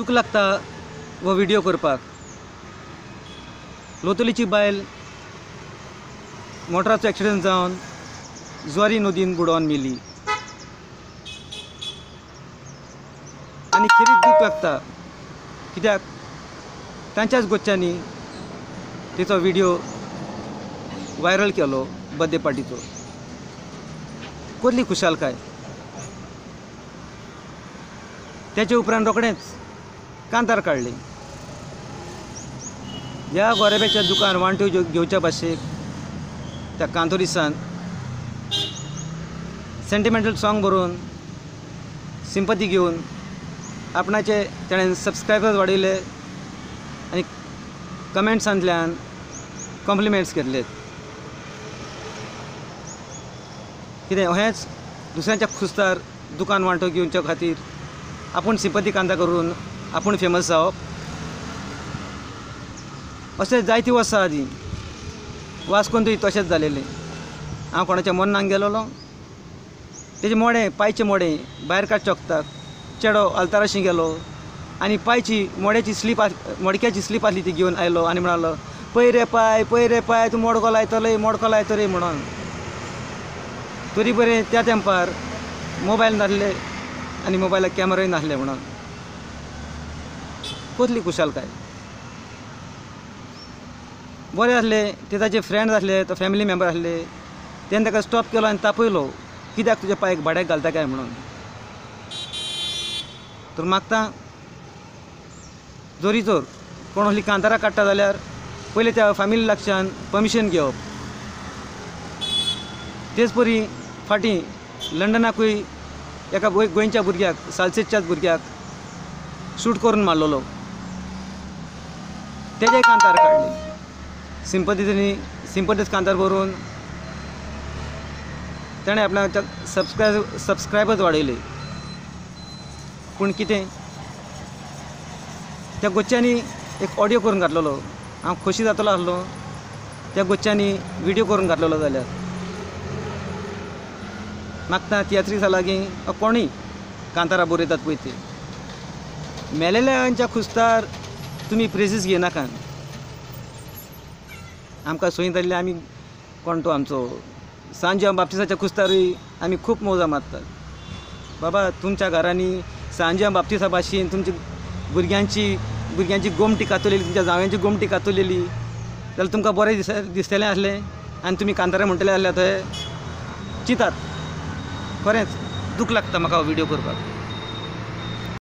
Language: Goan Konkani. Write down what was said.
दूख लागता हो व्हिडियो करपाक. लोतोलीची बायल मोटराचो एक्सिडंट जावन जुवारी नदीन बुडोवन मेली आनी खेरीत दूख लागता कित्याक तांच्याच गोच्यांनी तेचो व्हिडियो व्हायरल केलो बर्थडे पार्टीचो. कसली खुशालकाय. तेचे उपरांत रोखडेंच कांतार काडलें. ह्या गोरेब्याच्या दुकान वांट्यो घेवच्या भाशेक त्या कांतोरिसान सेंटिमेंटल सॉंग बरोवन सिंपती घेवन आपणाचे ताणें सबस्क्रायबर्स वाडयले आनी कमेंट्सांतल्यान कॉम्प्लिमेंट्स घेतले. कितें हेंच दुसऱ्यांच्या खुस्तार दुकान वांटो घेवच्या खातीर आपूण सिंपती कांता करून आपूण फेमस जावप अशें जायतीं वर्सां आदीं वास्कोंतूय तशेंच जालेलें. हांव कोणाच्या मरणाक गेलोलो तेजें मोडें पांयचें मोडें भायर काडचें वखदाक चेडो आल्ताराशी गेलो आनी पांयची मोड्याची स्लीप मडक्याची स्लीप आसली ती घेवन आयलो आनी म्हणालो पय रे पाय पय रे पाय तूं मडको लायतलो मडको लायतलो रे म्हणून. तरी बरें त्या तेंपार मोबायल नासले आनी मोबायलाक कॅमेराय नासले म्हणून कसली खुशालकाय. बरें आसले ते ताचे फ्रेंड्स आसले तो फॅमिली मेंबर आसले तेणें ताका स्टॉप केलो आनी तापयलो कित्याक तुज्या पांयक भाड्याक घालता काय म्हणून. तर मागता जोरी जोर कोण असली कांतारां काडटा जाल्यार पयलीं त्या फॅमिली लागच्यान परमिशन घेवप. तेच परी फाटीं लंडनाकूय एका गोंयच्या भुरग्याक सालसेतच्याच भुरग्याक शूट करून मारलेलो तेजे कांतार काडले. सिंपतीनी सिंपतीच कांतार बरोवन ताणें आपणाक सबस्क्रायबर्स वाडयले. पूण कितें त्या गोच्यांनी एक ऑडियो करून घातलेलो. हांव खोशी जातलो आसलो त्या गोच्यांनी व्हिडियो करून घातलेलो जाल्यार. मागता तियात्रिसा लागीं कोणूय कांतारां बरयतात पळय ते मेलेल्यांच्या खुस्तार तुमी प्रेजीस घेयनाका. आमकां सोयी जाल्ली आमी कोण तो आमचो सांज्यांव बाप्तिसाच्या खुस्तारूय आमी खूब मौजा मारतात. बाबा तुमच्या घरांनी सांज्यांव बाप्तिसा भाशेन तुमची भुरग्यांची गोमटी कातरलेली तुमच्या जावयांची गोमटी कातरलेली जाल्यार तुमकां बरें दिसतलें आसलें आनी तुमी कांतारां म्हणटले आसले थंय चिंतात. खरेंच दूख लागता म्हाका हो व्हिडियो करपाक.